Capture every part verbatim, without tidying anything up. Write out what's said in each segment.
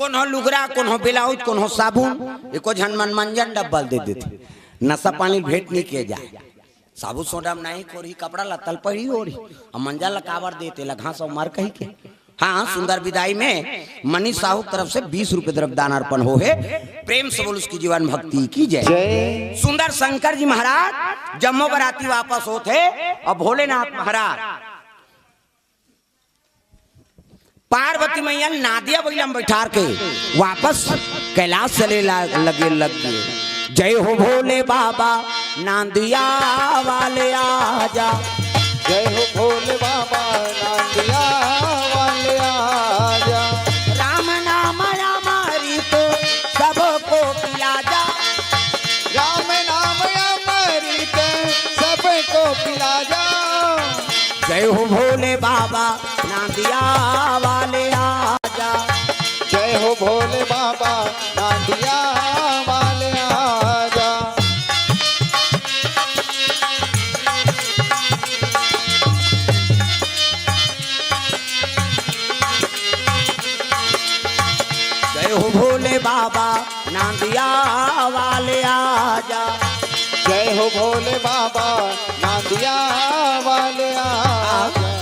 कोनो लुगरा, कोनो ब्लाउज, कोनो साबुन, एको झन मन मंजन डब्बा ल दे देथे। नशा पानी भेंट नहीं किया जाए। साबुन सोडा म नहीं कोरही, कपड़ा लत्ता ल पहिरी ओढ़ही। अब मंजन ल काबर देथे, ल घास अउ मर कही के। हाँ, सुंदर विदाई में मनीष साहू तरफ से बीस रुपए द्रव्य दान अर्पण हो हे। प्रेम से बोल उसकी जीवन भक्ति की जय। जय। सुंदर शंकर जी महाराज जम्मो बराती वापस होत हे। अब भोलेनाथ महाराज पार्वती मैया नांदिया बइला म बैठार के वापस कैलाश चले ला-, लगे, लग गए। जय हो भोले बाबा, नांदिया वाले आजा। जय हो भोले बाबा, नांदिया वाले आजा। राम नाम अमृत सबको पिला जा। राम नाम अमृत सबको पिला जा। जय हो भोले बाबा, नांदिया वाले आजा। जय हो भोले बाबा, नांदिया वाले आजा। जय हो भोले बाबा, नांदिया वाले आजा। जय हो भोले बाबा, नांदिया वाले आजा।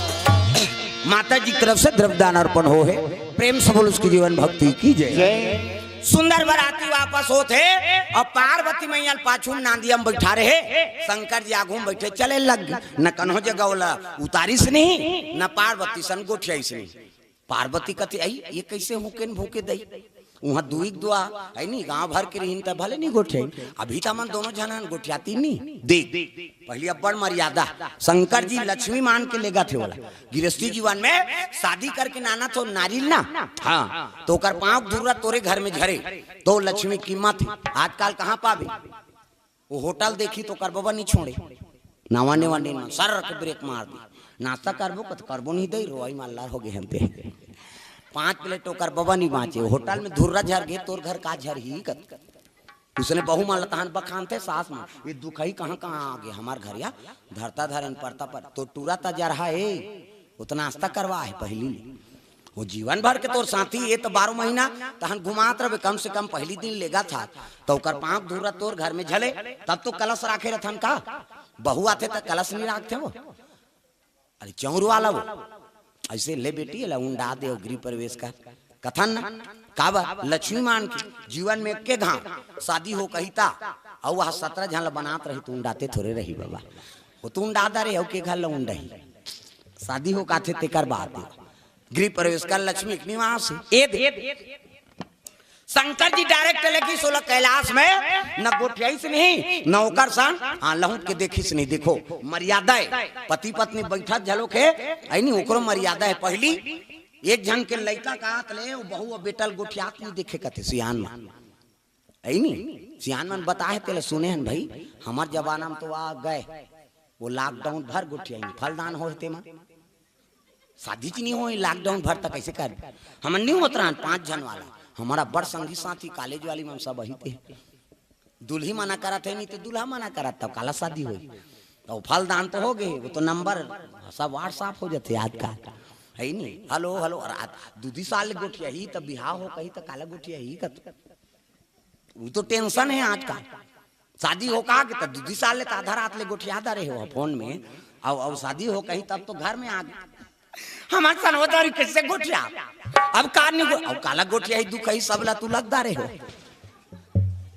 माता जी की तरफ से द्रव्यदान अर्पण हो हे। प्रेम से बोल उसकी जीवन भक्ति की जय। जय। सुंदर बराती वापस होत हे अउ पार्वती मैया ल पाछू म नांदिया म बैठा रहे, शंकर जी आगू म बैठे चले लग गे। न कन्हो जगह ओला उतारिस नहीं, न पार्वती सन गोठियाइस नहीं। पार्वती कथे, "अई, ये कैसे हुकेन भूके दई?" उहाँ दुई दुआ, है नी, गांव भर के रहिन त भले नहीं गोठियाइन। अभी त हमन दोनों झन हन गोठियाती नहीं। देख, पहली अब्बड़ मर्यादा, शंकर जी लक्ष्मी मान के लेगथे ओला। गिरस्ती जीवन में शादी करके नाना तो नारिल ना, हाँ, तो ओकर पाँव धुर्रा तोरे घर में झरे, तो लक्ष्मी कीमत हे। आजकल कहाँ पाबे? वो होटल देखी तो ओकर बबा नहीं छोड़े, नवा नेवा दिन में सर के ब्रेक मार दी। नाश्ता करबो कत करबो नहीं दई, रोई माल्लार हो गए हम ते। पाँच प्लेट ओकर बबा नहीं बाँचे, होटल में धुर्रा झर गए, तोर घर का झर ही कत। उसने बहू मन ल तहन बखानथे सास मन, "ये दुखई कहाँ कहाँ आ गे हमर घर या, धरता धरन परता पर, तो टूरा त जरहा हे, वो त नाश्ता करवा हे पहली ले। वो जीवन भर के तोर साथी, ये त बारह महीना तहन घुमात रहबे, कम से कम पहली दिन लेगत हस, त ओकर पाँव धुर्रा तोर घर में झले, तब तो कलश राखे रथन का? बहू आथे त कलश नहीं राखथे वो?" अरे चौर वाला वो, ऐसे ले बेटी, एला उंडा दे, गृह प्रवेश कर। कथन न, काबर? लक्ष्मी मान के जीवन में एके घांव शादी हो कही ता, अउ वह सतरा झन ला बनात रही, तो उंडाते थोरे रही बाबा। वो तो उंडा दा रे, अउ के घर ला उंडही? शादी हो काथे तेकर बात हे। गृह प्रवेश कर लक्ष्मी के निवास हे। ए दे। शंकर जी डायरेक्ट लेकिस ओला कैलाश में, न गोठियाइस नहीं, न ओकर संग, हाँ, लहुट के देखिस नहीं। देखो, मर्यादा हे, पति पत्नी बैठत झलोक हे, है नहीं, ओकरो मर्यादा हे। पहली एक झन के लइका का हाथ ले, वो बहू अउ बेटा ल गोठियात नहीं देखे कथे सियान मन, है नहीं, सियान मन बताए तेला सुने हन भाई, हमर जमाना में तो आ गए, वो लॉकडाउन भर गोठियाइन, फलदान होय तेमा। शादी च नहीं होय, लॉकडाउन भर तक कैसे कर? हमन नहीं होत रहन पांच झन वाला, हमारा बड़ संगी साथी कॉलेज वाली मन सब अही थे। दुल्ही मना करत हे, नहीं तो दूल्हा मना करत, तब काला शादी होई? तो फलदान तो हो गए, वो तो नंबर सब WhatsApp हो जाते आजकल, है नहीं? हेलो, हेलो, और आज दू दी साल गोठियाही, तब बिहाव हो कही, तो काला गोठियाही कत? वो तो टेंशन हे आजकल। शादी हो का के, तब दू दी साल ले त आधा रात ले गोठियात रहे हो फोन में। अब, अब शादी हो कही, तब तो घर में आ गए। हमार सनोदरी कैसे गोठिया? अब का नहीं गो-, अब काला गोठियाही, दुख ही सब ला तू लगदा रहे हो।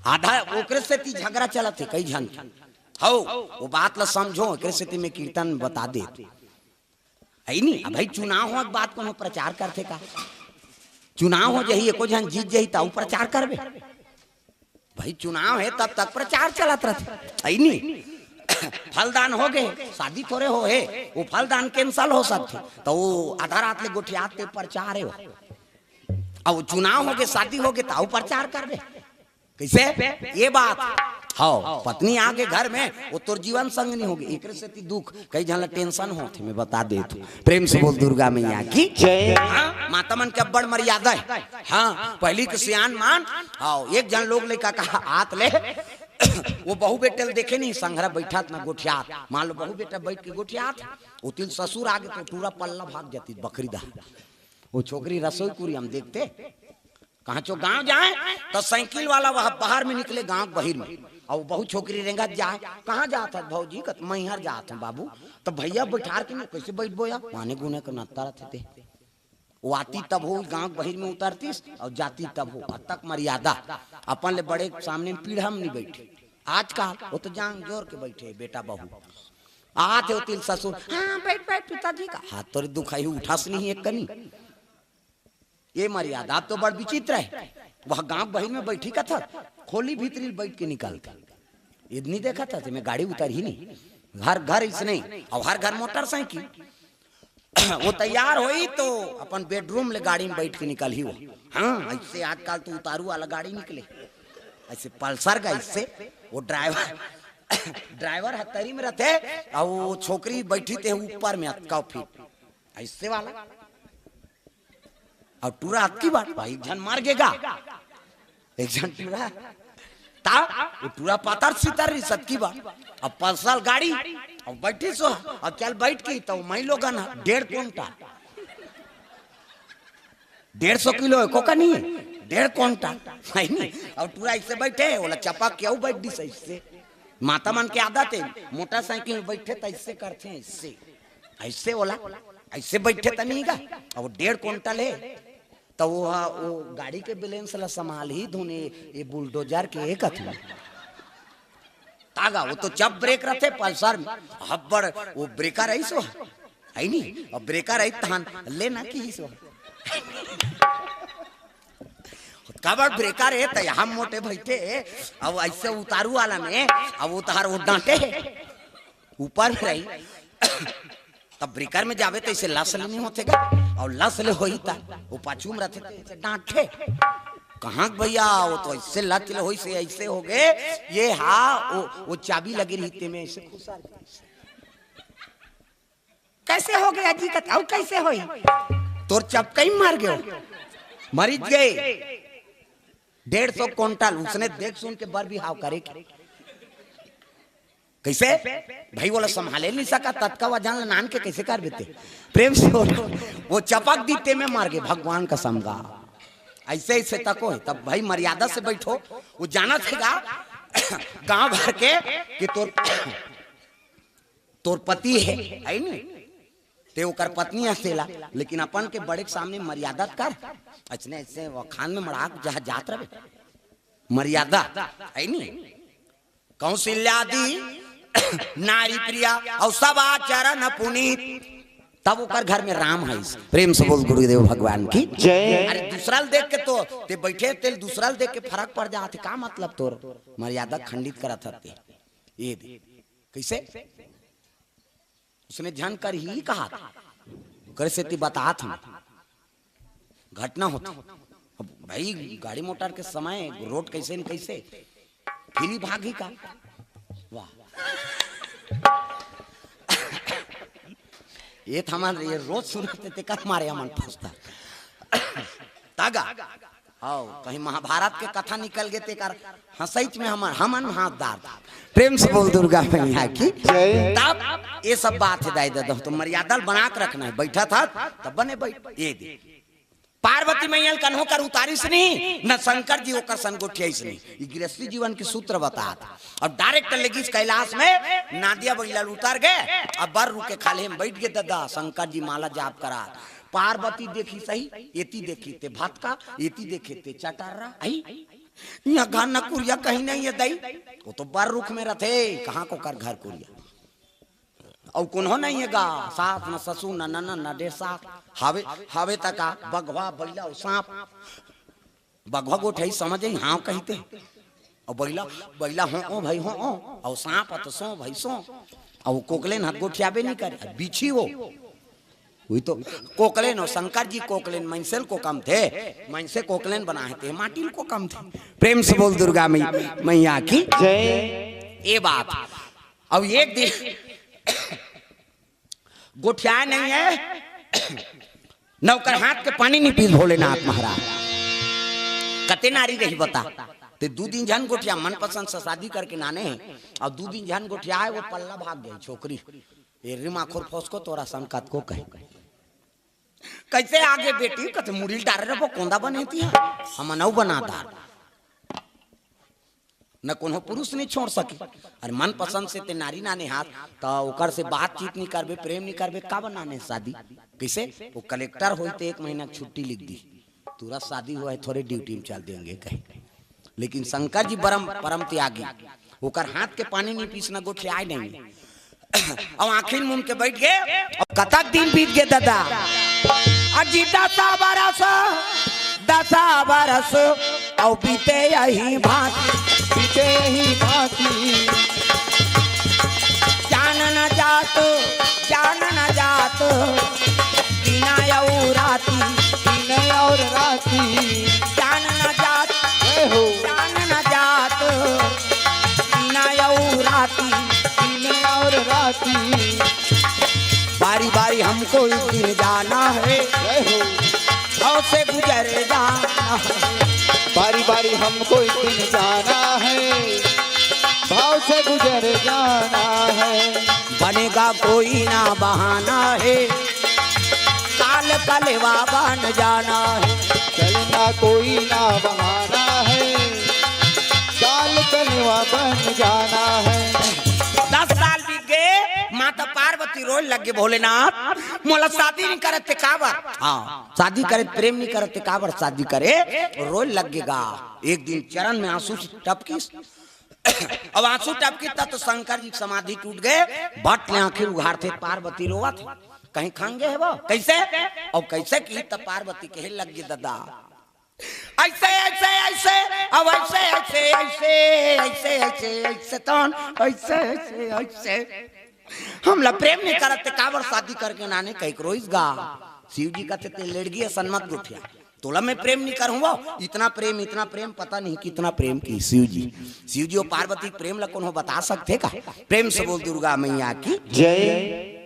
आधा ओकरे सेती झगड़ा चलत हे कई झन। हो, वो बात ला समझो, ओकरे सेती मैं कीर्तन बता दे। है नहीं? अब भाई चुनाव हो, एक बात कोनो प्रचार करथे का? चुनाव हो जही, एको झन जीत जही, त अउ प्रचार करबे? भाई चुनाव हे, तब तक प्रचार चलत रथे, है नहीं? फलदान हो गए, शादी थोरे हो हे, वो फलदान cancel हो सकथे, तो वो आधा रात ले गोठियात ते प्रचार हे वो। अब चुनाव हो गए, शादी हो गए, तो अउ प्रचार करबे? कैसे? ये बात। हाँ, पत्नी आगे घर में, वो तोर जीवन संग नहीं होगे, एकरे सेती दुख, कई झन ला टेंशन होथे, मैं बता देत हूँ। प्रेम से बोल दुर्गा मैया की जय। हाँ, माता मन के अब्बड़ मर्यादा हे। हाँ, पहली के सियान मन, हाँ, एक झन लोग लइका का हाथ ले, वो बहू बेटा ल देखे नहीं, संघरा बैठात ना गोठियात, मान लो बहू बेटा बैठ के गोठियात, वो तिल ससुर आगे तो टूरा पल्ला भाग जाती बकरी दा। वो छोकरी रसोई कुरिया म देखते, कहाँ चो गांव जाए, तो साइकिल वाला वह बाहर में निकले, गांव के बहिर में, अउ बहुत छोकरी रेंगत जाए। "कहाँ जात हस भौजी?" कहत, "मैहर जात हूँ बाबू।" "तो भैया बैठार के नहीं, कैसे बैठबो या?" माने गुने के नत्ता रहते थे। वो आती तब हो, गांव के बहिर में उतरतीस, अउ जाती तब हो। अतक मर्यादा। अपन ले बड़े के सामने में पीढ़ा में नहीं बैठे। आजकल वो तो जांग जोर के बैठे, बेटा बहू। आते होतिल ससुर, "हाँ, बैठ, बैठ, पिताजी का।" "हाथ तोरे दुखाई, उठास नहीं एक कनी।" ये मर्यादा तो बड़ विचित्र है। वह गांव बहिर में बैठी कथस, खोली भीतरी बैठ के निकलते। इतनी देखा था, मैं गाड़ी उतर ही नहीं। हर घर इसने, अउ हर घर मोटरसाइकिल। वो तैयार होई तो अपन बेडरूम ले गाड़ी में बैठ के निकल ही हो। हाँ, ऐसे आजकल तो उतारू वाला गाड़ी निकले, ऐसे पल्सर का, इससे वो ड्राइवर, ड्राइवर हत्तरी में रहते, अउ वो छोकरी बैठी ते ऊपर में अतका फीट, ऐसे वाला। अउ टूरा अतकी बाट, भाई, एक झन मर गेगा, एक झन टूरा। ता वो टूरा पातर सितर रही सतकी बाट। अब पल्सर गाड़ी, अब बैठी सो, अब चल बैठ की, तो मैं लोगन ह, डेढ़ कुंटल, डेढ़ सौ किलो है, कोका नहीं है, डेढ़ कुंटल, है नहीं। अब टूरा ऐसे बैठे, बोला चपा क्यों बैठ दी सही से। माता मन के आदत है, मोटरसाइकिल में बैठे तो ऐसे करते हैं, ऐसे, ऐसे बोला, ऐसे बैठे तो नहीं गा। अब डेढ़ कुंटल है, तो वो, वो गाड़ी के बैलेंस ला संभाल ही धुन, ये, ये बुलडोजर के एक हथुआ। तागा, वो तो जब ब्रेक रहते पल्सर में, हब्बड़ वो ब्रेकर है सो, है नहीं? और ब्रेकर है तहन लेना की सो। काबर ब्रेकर है, तो यहाँ मोटे बैठे, अब ऐसे उतारू वाला में, अब वो तहार वो डांटे है, ऊपर में रही। तब ब्रेकर में जावे तो इसे लस ले नहीं होते गा, और लस ले होई ता, वो पाछू में रहते तो इसे डांटे। कहाँ के भैया, वो तो ऐसे लच ले होई से ऐसे हो गए, ये हाँ, वो, वो चाबी लगी रही ते में ऐसे घुसा। कैसे हो गया जी? कत-, अउ कैसे होई? तोर चपकई मार गयो, मरीज गए। डेढ़ सौ कुंटल उसने देख सुन के बर भी हाव करे के। कैसे? भाई, वो ला संभाले नहीं सका, ततका वजन ला नान के कैसे कर देते? प्रेम से बोलो, वो चपक दीते में मार गए, भगवान कसम गा। ऐसे, ऐसे तको है, तब भाई मर्यादा से बैठो, वो जाना थे गा, गांव भर के कि तोर, तोर पति है, है नी? ते ओकर पत्नी हसेला, लेकिन अपन के बड़े के सामने मर्यादा कर। अचने ऐसे वो खान में मड़ाक जहाँ जात रहे, मर्यादा, है नी? कौशल्यादि नारी प्रिया और सब आचरण पुनीत। तब ओकर घर में राम है। प्रेम से बोल गुरुदेव भगवान की जय। अरे दूसरा ल देख के तो ते बैठे, तेल दूसरा ल देख के फर्क पड़ जात, का मतलब तोर मर्यादा खंडित करत हते? ये दे। कैसे? उसने झन कर ही कहा था। ओकरे सेती बतात हूँ, घटना होती। अब भाई गाड़ी मोटर के समय रोड कैसे न कैसे फिरी भाग ही का। वाह, ये थमन ये रोज सुनते ते कर मारे हमन फंसता। तागा आओ, कहीं महाभारत के कथा निकल गए तेकर हंसैच में हमन, हमन हाथ डार। प्रेम से बोल दुर्गा मैया की जय। तब ये सब बात है दाई ददा, तो मर्यादा बना के रखना है। बैठा था तब बने बैठ, ये दे। पार्वती मैया ल कन्हो कर उतारिस नहीं, न शंकर जी ओकर सन गोठियाइस नहीं। ये गृहस्थी जीवन के सूत्र बतात। अब डायरेक्ट लेगिस कैलाश में, नादिया बइला ल उतार गए। अब बर रुके खाले में बैठ गए ददा, शंकर जी माला जाप करा। पार्वती देखी सही, एती देखी ते भटका, एती देखे ते चटर्रा। आई, यहाँ घर न कुरिया कहीं नहीं है दई। वो तो बर रुख में रहते, कहाँ को कर घर कुरिया? अउ कोनो नहीं है गा, सास न ससुर न ननद न डेढ़ सास। हावे, हावे तका बघवा, बइला अउ सांप। बघवा गोठई समझ आई, हाँ कहिते। अउ बइला, बइला हो ओ भाई हो ओ, अउ सांप ह तो सो भाई सो। अउ कोकलेन ह गोठियाबे नहीं करे, बिछी हो। वही तो कोकलेन हो, शंकर जी कोकलेन, मनसेल को कम थे, मनसे कोकलेन बनाए थे, माटिल को कम थे। प्रेम से बोल दुर्गा मैया, मैया की जय। ये बात। अब एक दिन गोठियाए नहीं है, न ओकर हाथ के पानी नहीं पीस भोलेनाथ महाराज। कते नारी रही बता, ते दू दिन झन गोठिया, मनपसंद से शादी करके नाने हैं, और दू दिन झन गोठियाए, वो पल्ला भाग गई छोकरी। ए रे माखुर फौस को तोरा संकत को कहे। कइसे आगे बेटी? कथे मुड़ी ल डारे रहिबो, कोंदा बने तिहा, हमन अउ बना डार। न कोनो पुरुष नइ छोड़ सके। अरे मनपसंद से ते नारी नाने हस, त ओकर से बातचीत नइ करबे, प्रेम नइ करबे, काबर नाने शादी? कइसे? वो कलेक्टर होही त एक महीना के छुट्टी लिख दिही, तुरंत शादी हुआ है, थोरे ड्यूटी में चल देंगे कहे। लेकिन शंकर जी परम, परम त्यागी, ओकर हाथ के पानी नइ पीस न गोठियाय नहीं। अब आँखी मूंद के बइठ गे, अब कतक दिन बीत गे ददा। अजी दसा बरस, दसा बरस, अउ बीते यही भांति। बीते यही भांति। जान न जात, जान न जात, दिन अउ राती। दिन अउ राती। जान न जात, जय हो। जान न जात, दिन अउ राती। दिन अउ राती। बारी बारी हमको एक दिन जाना है, जय हो। भव से गुजर जाना है। बारी बारी हमको एक दिन जाना है, भव से गुजर जाना है। बनेगा कोई ना बहाना है, काल कलेवा बन जाना है। चलना कोई ना बहाना है, काल कलेवा बन जाना है। दस साल बीत गे, माता पार्वती रोय लग गे, भोलेनाथ, मोला शादी नइ करत ते काबर? हाँ, शादी करे प्रेम नइ करत ते काबर शादी करे? रोय लग गे गा। एक दिन चरण में आंसू टपकिस। अब आंसू टपकिस त तो शंकर जी के समाधि टूट गे। भट ले आंखी उघारथे, पार्वती रोवत हे। कहीं खंगे हे वो? कइसे? अउ कइसे किही त पार्वती कहे लग गे ददा। अइसे, अइसे, अइसे, अब अइसे, अइसे, अइसे, अइसे, अइसे, अइसे, तन, अइसे, अइसे, अइसे। हमला प्रेम नइ करत ते काबर शादी करके नाने कहिके रोइस गा। शिव जी कथे ते लेड़गी असन मत गोठिया। तोला मैं प्रेम नइ करहूं वो। इतना प्रेम, इतना प्रेम, पता नहीं कितना प्रेम किही शिव जी। शिव जी अउ पार्वती के प्रेम ला कोनो बता सकथे का? प्रेम से बोल दुर्गा मैया की जय।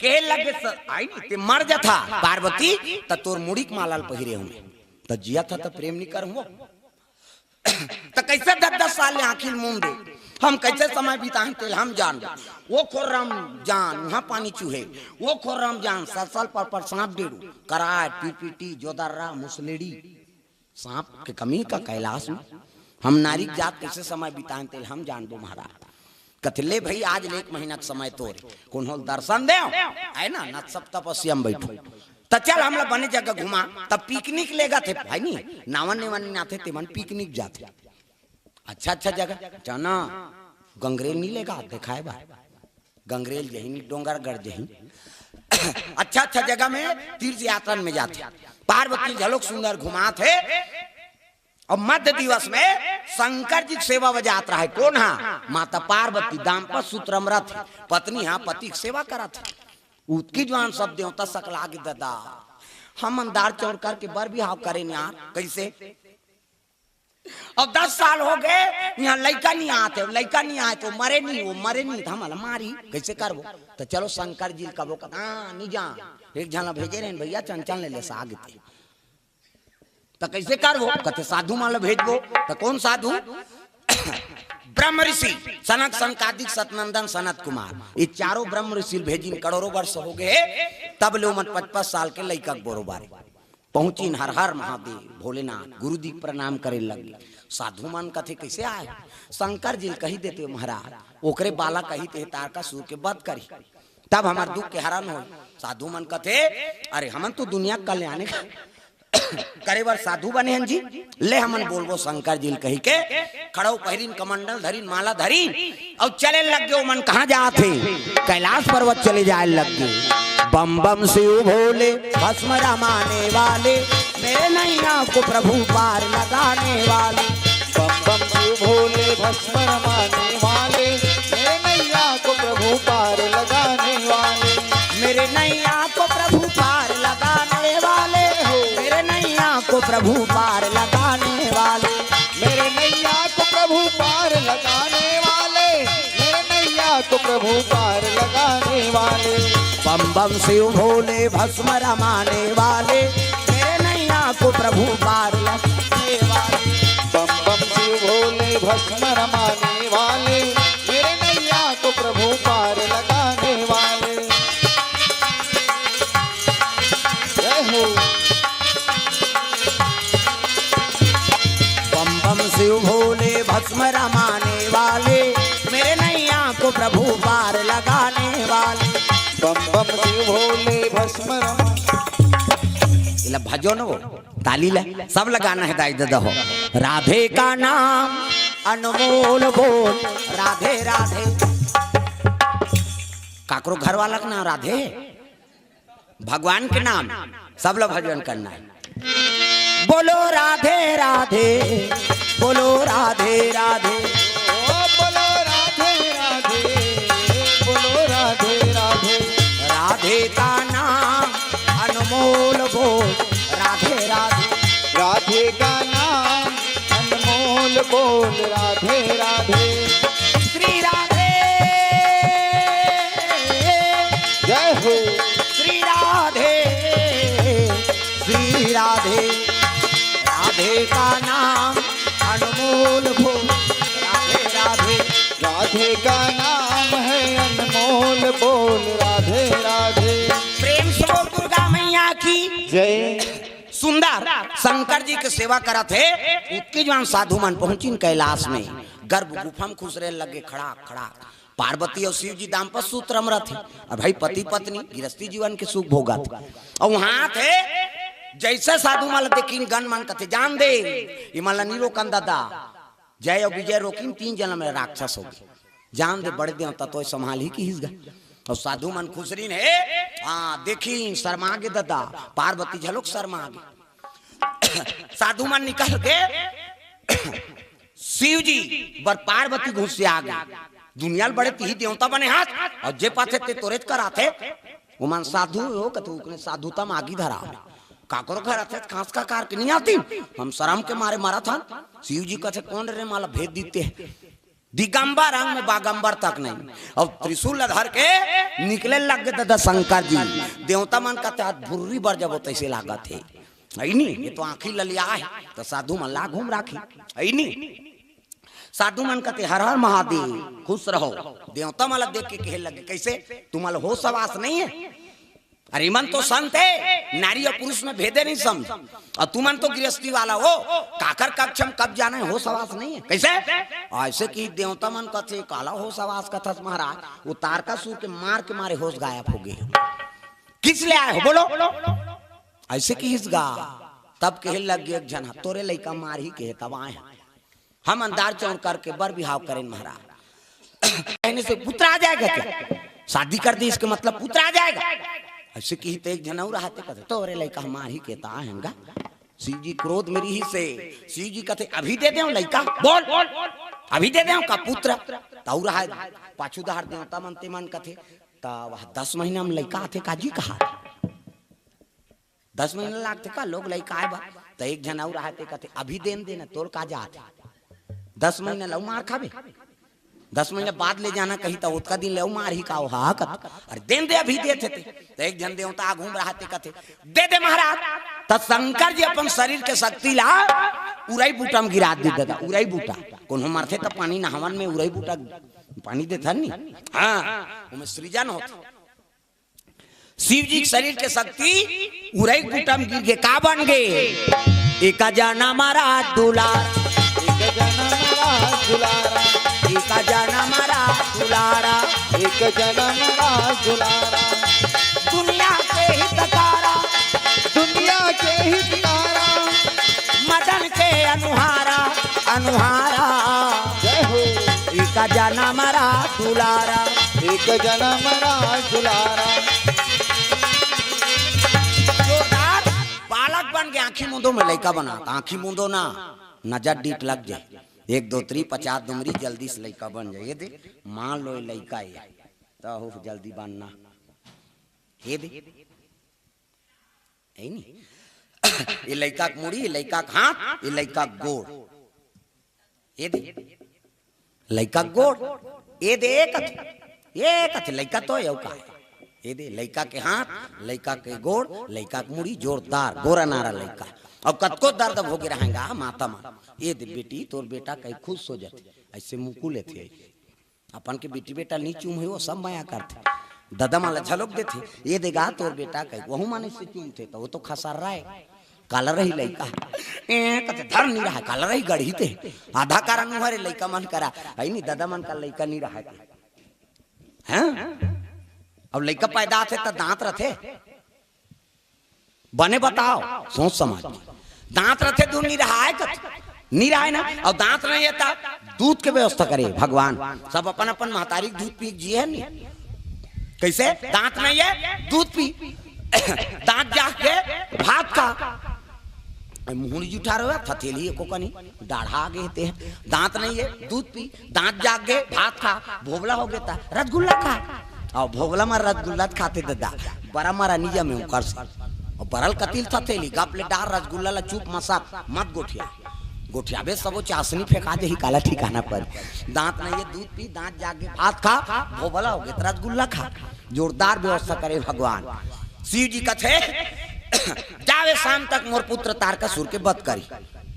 कहे लगे स-, आई नहीं, ते मर जाथा पार्वती, त तोर मुड़ी के माला ल पहिरे हूं मैं। त जियत हंव त प्रेम नइ करहूं वो। त कइसे दस दस साल ले आंखी ल मूंद दे? हम कइसे समय बिताएं तेला हम जानबो। वो खोर्रा म जान, उहां पानी चूहे, वो खोर्रा म जान, सलसल परपर सांप डेड़ू, कराय, पीपीटी, जोदर्रा, मुसलेड़ी। सांप के कमी का कैलाश में? हम नारी के जात कइसे समय बिताएं तेला हम जानबो महाराज। कथे ले भई आज ले एक महीना के समय तोर, कोनो ल दर्शन देव, हे ना, नत सब तपस्या में बइठो। त चल हमला बने जगह घुमा, त पिकनिक लेगथे भाई नी, नावन नेवन नइ आथे तेमन पिकनिक जाथे। अच्छा अच्छा जगह, चल ना, गंगरेल नइ लेगा देखाय बर, गंगरेल जही, डोंगरगढ़ जही, अच्छा अच्छा जगह में तीर्थ यात्रा में जाथे। पार्वती घलोक सुंदर घुमाथे। अउ मध्य दिवस में शंकर जी के सेवा बजात रहय। कोन हा? माता पार्वती दांपत्य सूत्र म रथे, पत्नी हा पति के सेवा करत हे। उतकी जुवार सब देवता सकला गे ददा। हमन दार चौर करके बर बिहाव करेन यार, कइसे? अब दस साल हो गे, इहां लइका नइ आत हे, लइका नइ आत हे, त मरे नहीं, वो मरे नहीं, त हमला मारही, कइसे करबो? त चलो शंकर जी ल कबो कथा, हाँ, नइ जा, एक झन ला भेजे रहेन भइया, चंचल ले ले साग ते। त कइसे करबो? कथे साधु मन ल भेजबो। त कोन साधु? ब्रह्म ऋषि, सनक सनकादिक सतनंदन सनत कुमार, ये चारों ब्रह्म ऋषि ल भेजिन, करोड़ों वर्ष हो गे, तब ले ओमन पचपन साल के लइका के बरोबर पहुंचिन। हर हर महादेव भोलेनाथ, गुरुजी के प्रणाम करे लगे। साधु मन कथे कइसे आय? शंकर जी ल कहि देते महाराज, ओकरे बालक कही ते तारकासुर के वध करी, तब हमर दुख के हरण होई। साधु मन कथे, अरे हमन तो दुनिया के कल्याण करे बर साधु बने हन जी, ले हमन बोलबो शंकर जी ल कहिके। खड़ाऊ पहिरिन, कमंडल धरिन, माला धरिन, अउ चले लग गे। ओमन कहाँ जात हे? कैलाश पर्वत चले जाय लग गे। बम बम शिव भोले भस्म रमाने वाले, मेरे नैया को प्रभु पार लगाने वाले। बम बम शिव भोले भस्म रमाने वाले, मेरे नैया को प्रभु पार लगाने वाले। मेरे नैया को प्रभु पार लगाने वाले हो, मेरे नैया को प्रभु पार लगाने वाले। मेरे नैया को प्रभु पार लगाने वाले, मेरे नैया को प्रभु पार लगाने वाले। बम बम शिव भोले भस्म रमाने वाले, मेरे नैया को प्रभु पार लगाने वाले। बम बम शिव भोले भस्म रमाने वाले, मेरे नैया को प्रभु पार लगाने वाले। शिव भोले भस्म रमाने वाले, मेरे नैया को प्रभु पार लगाने वाले। बम बम शिव भोले भस्म रमा। इला भजो न वो, ताली ला, सब लगाना है दाई ददा हो। राधे का नाम अनमोल बोल, राधे राधे। काकरो घर वाला का नाम राधे, भगवान के नाम, सब लोग भजन करना है। बोलो राधे राधे, बोलो राधे राधे। ओ बोलो राधे राधे, बोलो राधे राधे। राधे का नाम अनमोल बोल, राधे राधे। राधे का नाम अनमोल बोल, राधे राधे। श्री राधे। जय हो। श्री राधे, श्री राधे। राधे का नाम अनमोल बोल, राधे राधे। राधे का नाम है अनमोल बोल, राधे राधे। प्रेम से बोल दुर्गा मैया की। जय। सुंदर शंकर जी के सेवा करत हे, उतकी जुवार साधु मन पहुंचिन कैलाश में, गर्भ गुफा में खुसरे लगे, खड़ाक खड़ाक। पार्वती अउ शिव जी दाम्पत्य सूत्र म रथे, अउ भाई पति पत्नी गृहस्थी जीवन के सुख भोगत। अउ वहां थे जैसे साधु मन ल देखिन, गन मन कथे, "जान दे, ये मन ल नी रोकन ददा।" जय अउ विजय रोकिन, तीन जनम ले राक्षस हो गे। जान दे, बड़े देवता तोय संभालही किहिस गा। अउ साधु मन खुसरिन हे, हां, देखिन, शर्मा गे ददा, पार्वती घलोक शर्मा गे। साधु मन निकल गे, शिव जी बर पार्वती घुसिया गे। दुनिया ल बड़े तिही देवता बने हस, अउ जे पाथे ते तोरेच कराथे। ओमन साधु हो कथे, उकने साधुता म आगी धरा। काकरो घर आथे, खांस का कार के नहीं आती, हम शरम के मारे मरत हन। शिव जी कथे, "कौन रे, माला भेद दीते।" दिगंबर अंग में बागंबर तक नहीं। अब त्रिशूल ल धर के निकले लग गे ददा शंकर जी। देवता मन कथे, "आज भुर्री बर जबो तैसे लागत हे।" अइनी, ये तो आंखी ललिया हे, तो साधु मन ला घूम राखी। अइनी, साधु मन कथे, "हर हर महादेव, खुश रहो।" देवता मन ला देख के कहे लगे, "कैसे? तुम्हारा होश हवास नहीं है?" अरे, इमन तो संत हे, नारी अउ पुरुष में भेदे नहीं समझ। अउ तुमन तो गृहस्थी वाला हो, काकर कक्ष में कब जाना हे, होश हवास नहीं है। कैसे? अइसे कि देवता मन कथे, "काला होश हवास कथस महाराज, वो तारकासुर के मार के मारे होश गायब हो गे। किस ले आए हो, बोलो?" अइसे किहिस गा। तब कहे लग गे एक झन, "तोरे लइका मारही के हे, तब आए हन।" हम अंदार चौड़ करके बर बिहाव करेन महाराज। कहने से पुत्र आ जाएगा क्या? शादी कर दी, इसके मतलब पुत्र आ जाएगा? अइसे किही त एक झन अउ रहते, कथे, "तोरे लइका हमार ही के ता आए हन गा।" शिव जी क्रोध में रिहिसे, शिव जी कथे, "अभी दे देंव लइका, बोल, अभी दे देंव का पुत्र?" त अउ रहा, पाछू डहर देवता मन ते मन कथे, "त वह दस महीना में लइका आथे का जी कहा?" दस महीना लागथे का लोग लइका आए बर? त एक झन अउ रहते कथे, "अभी देन देना, तोर का जात हे? दस महीना लउ मार खाबे, दस महीना बाद ले जाना कही, त ओतका दिन ले अउ मार ही का ओहा?" कथे, "अरे देन दे, अभी देत हे ते।" त एक झन देवता आघू म रहते कथे, "दे दे महाराज।" त शंकर जी अपन शरीर के शक्ति ला उरई बूटा म गिरा दे ददा, उरई बूटा। कोनो मरथे त पानी नहावन में उरई बूटा पानी देथन नी? हां, ओमे सृजन होथे। शिव जी के शरीर के शक्ति उरई बूटा म गिर गे, का बन गे? एक जनम रात दुलार, एक जनम रात दुलारा, एक जनम रात दुलारा, एक जनम रात दुलारा। दुनिया के हितकारा, दुनिया के हितकारा, मदन के अनुहारा, अनुहारा। जय हो। एक जनम रात दुलारा, एक जनम रात दुलारा। जोरदार। बालक बन के आंखी मूंदो में लइका बना, आंखी मूंदो ना, नजर डीठ लग जाए, एक दो त्री पचास दुमरी जल्दी से लइका बन जाए। ये दे, मान लो ये लइका हे, त हो जल्दी बनना। ये दे, हे नी? ये लइका के मुड़ी, ये लइका के हाथ, ये लइका के गोड़। ये दे, लइका के गोड़। ये दे, एक अथे, एक अथे, लइका तो हे, अउ का हे? ये दे, लइका के हाथ, लइका के गोड़, लइका के मुड़ी, जोरदार, गोरा नारा लइका। अब कतको दर्द भोगे रहेंगा माता मन। ये दे बेटी, तोर बेटा कहीं खुश हो जाथे, अइसे मुकु लेथे। अपन के बेटी बेटा नी चूम हे, वो सब मया करथे। ददा मन ला झलोक देथे, "ये दे गा तोर बेटा," कहि, वहू मन से चूमथे, त वो तो खसर्रा हे। काला रही लइका। ए, कथे धर नहीं रहा, काला रही गढ़ी ते। आधा कारण उहरे लइका मन करा। है नहीं, दादा मन का लइका नहीं रहा। हैं? अब लइका पैदा होथे त दांत रथे? बने बताओ, सोच समझ। दांत रथे दूध नहीं रहा है कथे? नहीं रहा है ना। और दांत नहीं है त दूध के व्यवस्था करे भगवान। सब अपन अपन महतारी के दूध पी के जिए है नहीं। कैसे? दांत नहीं है, दूध पी। दांत जाग के भात खा। ए, मुहूं जुठा रहे, थथेली एको कनी, डाढ़ा आगे हेते। दांत नहीं है, दूध पी। दांत जाग गे, भात खा। भोबला हो गे त रसगुल्ला खा। अउ भोबला म रसगुल्ला खाथे ददा, बरा मरा निजा में ओकर से। अउ बरल कतिल थथेली, गप ले डार रसगुल्ला ला चुप मसक, मत गोठिया। गोठियाबे सबो चासनी फेंका देही, काला ठिकाना पर। दांत नहीं है, दूध पी, दांत जाग गे, भात खा, भोबला हो गे त रसगुल्ला खा। जोरदार व्यवस्था करे भगवान। शिव जी कथे, "जावे शाम तक मोर पुत्र तारकासुर के बध करी।"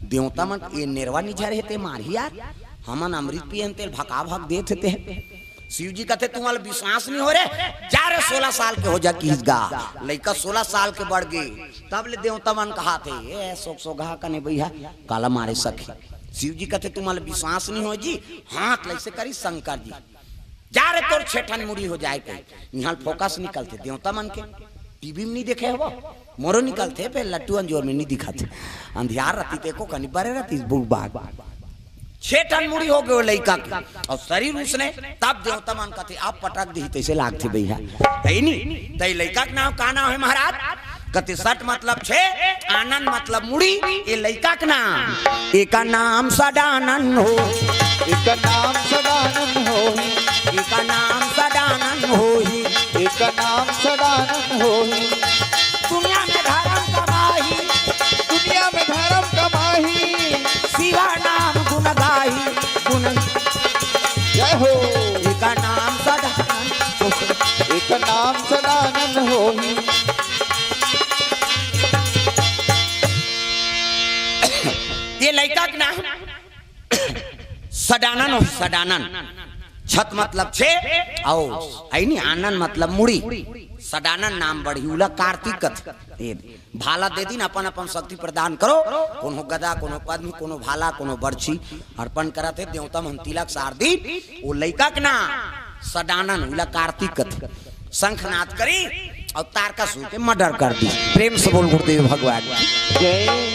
देवता मन, "ये नेरवा निझर हे ते मारही यार, हमन अमृत पियन तेल भका भक देत हे ते।" शिव जी कथे, "तुम्हारा विश्वास नहीं हो रे, जा रे, सोलह साल के हो जा किस गा।" लइका सोलह साल के बढ़ गे, तब ले देवता मन कहा थे, "ए सोक सोगहा कने बइहा, काला मारे सखी।" शिव जी कथे, "तुम्हारा विश्वास नहीं हो जी, हाथ लइसे करी शंकर जी।" जा रे, तोर छेठन मुड़ी हो जाए कही। इहाँ फोकस निकलथे देवता मन के। टीवी में नहीं देखे हवो, मोरो निकलथे, फेर लट्टू अंजोर में नहीं दिखथे। अंधियार रतिस ते एको कनी बरे रतिस बुग बाग। छेठन मुड़ी हो गे लइका के, अउ शरीर उसने, तब देवता मन कथे, "अब पटक दिही, तइसे लागथे बइहा।" तइ नहीं, तइ लइका के नाम का नाम हे महाराज? कथे सट मतलब छे, आनन मतलब मुड़ी, ये लइका के नाम। एका नाम सडानन हो। एका नाम सडानन होही। एका नाम सडानन होही। एका नाम सडानन होही। दुनिया में धरम कमाही। दुनिया में धरम कमाही। शिवा नाम गुण गाही। गुण जय हो। एका नाम सडानन होही। एका नाम सडानन होही। ये लइका के नाम सडानन हो, सडानन। छत मतलब छे, अउ अइनी आनन मतलब मुड़ी। सडानन नाम बढ़ी, उला कार्तिक कथे। ये भाला दे दिन अपन अपन शक्ति प्रदान करो। कोनो गदा, कोनो पद्म, कोनो भाला, कोनो बरछी अर्पण करत हे। देवता मन तिलक सार दिन, वो लइका के नाम सडानन, उला कार्तिक कथे। शंखनाद करी अउ तारकासुर के मर्डर कर दी। प्रेम से बोल गुरुदेव भगवान की। जय।